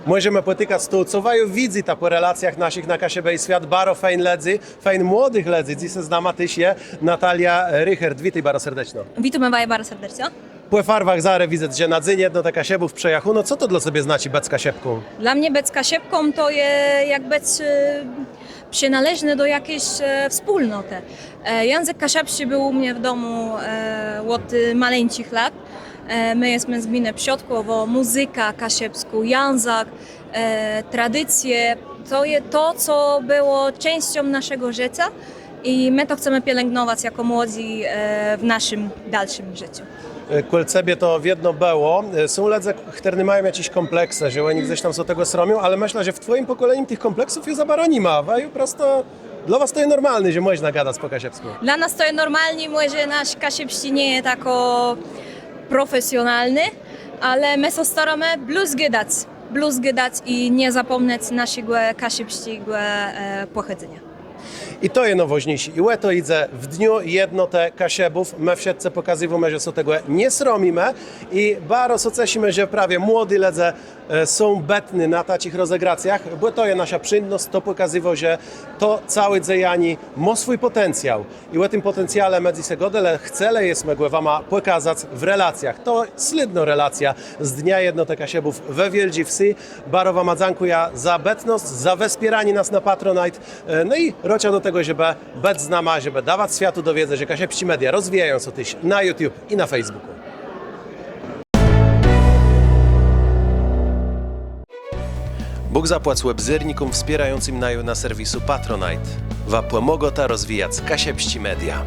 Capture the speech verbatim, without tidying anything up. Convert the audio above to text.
Mòżemë pòtikac tu, co waju widzyta pò relacjach naszich na Kaszëbë i Swiat, baro fejn lëdzy, fejn młodëch lëdzy. Dzysô z nama téż je Natalia Richert. Witôj baro serdeczno. Witómë waju baro serdeczno. Pò farwach zarô widzec, że na Dzéń Jednotë Kaszëbów przëjachónô. Co to dlô cebie znaczi bëc Kaszëbką? Dlô mie bëc Kaszëbką to je jak bëc przënôleżny do jaczis wspólnotë. Jãzëk kaszëbsczi béł ù mie w dodomù òd malinczi lat. Më jesmë z gminë Przedkòwò, mùzyka kaszëbskô, jãzëk, tradicje. To je to, co bëło czãscą naszégò żëcô i më to chcemë pielãgnowac jakò młodi w naszim dalszim żëcym. Kòl cebie to wiedno bëło. Są lëdze, chtërny mają jaczis kómpleksë, że òni gdzes tam sã tegò sromią, ale mëszlã, że w twòjim pòkòlenim tëch kómpleksów ju za baro ni ma. Waju prosto dlô was to je normalné, że mòżna gadac pò kaszëbskù. Dlô nas to je normalné, mòże nasz kaszëbsczi nie je takò profesjonalny, ale më sã starómë blós gadac, blós gadac i nie zapòmnëc naszégò kaszëbsczégò pòchòdzeniô. I to je nôwôżniészé. I ò to jidze w Dniu Jednotë Kaszëbów. Më wszëtcë pòkazywómë, że sã tegò nie sromimë. I baro sã ceszimë, że prawie młodi lëdze są bëtny na taczich rozegracjach, bò to je naszô przińdnosc, to pòkazywô, że to całé dzejanié mô swój pòtencjał. I ò tim pòtencjale më dzysô gôdelë, chcelë jesmë gò wama pòkazac w relacjach. To slédnô relacjô z Dnia Jednotë Kaszëbów we Wiôldżi Wsë. Baro wama dzãkùjã za bëtnosc, za wspiéranié nas na Patronite. No i rôczã do tegò, żebë bëc z nama, żebë dawac swiatu do wiedzë, że kaszëbsczé media rozwijają sã téż na YouTube i na Facebookù. Bóg zapłac òbzérnikóm wspiérającym naju na serwisu Patronite. Wa pòmôgôta rozwijac kaszëbsczé media.